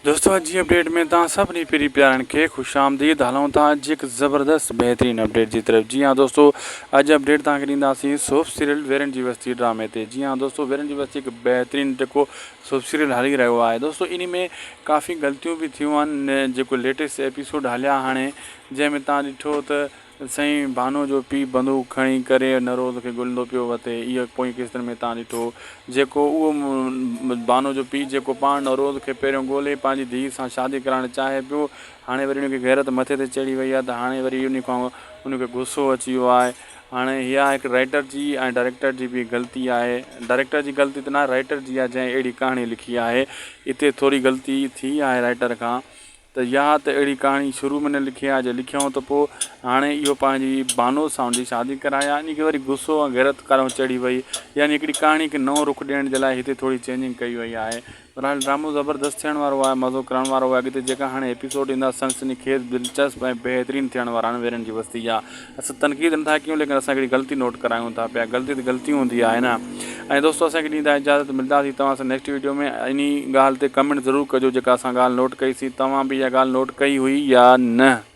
دوستو اڄ جي اپڊيٽ ۾ توهان سڀني پري پيارن کي خوش آمديد هلون ٿا اڄ جي هڪ زبردست بهترين اپڊيٽ جي طرف جي ها دوستو اڄ اپڊيٽ توهان کي ڏينداسين سوپ سيريل ويرن جي وستي ڊرامي تي جي ها دوستو ويرن جي وستي هڪ بهترين جيڪو سوپ سيريل هلي رهيو آهي دوستو انهي ۾ ڪافي غلطيون به ٿيون آهن جيڪو ليٽيسٽ ايپيسوڊ هليا هاڻي جنهن ۾ توهان ڏٺو ته سائين بانو جو پيء بندوق کڻي ڪري نروز کي ڳوليندو پيو وتي. اهو پوئين قسطن ۾ تان ڏٺو. جيڪو اهو بانو جو پيء جيڪو پاڻ نوروز کي پهريون ڳولي پنهنجي ڌيء سان شادي ڪرائڻ چاهي پيو. هاڻي وري ان کي غيرت مٿي تي چڙهي وئي آهي ته هاڻي وري ان کان ان کي غصو اچي ويو آهي. هاڻي اها هڪ رائيٽر جي ۽ ڊائريڪٽر جي به غلطي آهي. ڊائريڪٽر جي غلطي ته ناهي رائيٽر جي آهي جنهن اهڙي ڪهاڻي لکي آهي. اتي ٿوري غلطي ٿي آهي رائيٽر کان. ته يا ته اهڙي ڪهاڻي شروع ۾ نه لکي ها، جي لکيائون ته پوء هاڻي اهو پنهنجي بانو سان ان جي شادي ڪرائي ها، ان کي وري غصو ۽ غيرت ڪارئون چڙهي وئي، يعني هڪڙي ڪهاڻي کي نئون رخ ڏيڻ جي لاء هتي ٿوري چينجنگ ڪئي وئي آهي. بهرحال ڊرامو زبردست ٿيڻ وارو آهي، مزو ڪرڻ وارو آهي، اڳتي جيڪا هاڻي ايپيسوڊ ايندا سنسني خيز، دلچسپ ۽ بهترين ٿيڻ وارا آهن، ويرن جي وستي جا اسان تنقيد نٿا ڪيون ليڪن اسان هڪڙي غلطي نوٽ ڪرايون ٿا پيا غلطي ته غلطي هوندي آهي نه ۽ دوستو اسان کي ڏيندا اجازت ملداسين توهان سان نيڪسٽ ويڊيو ۾ انهي ڳالهه تي ڪمينٽ ضرور ڪجو جيڪا اسان ڳالهه نوٽ ڪئي سي توهان به اها ڳالهه نوٽ ڪئي هئي يا نه.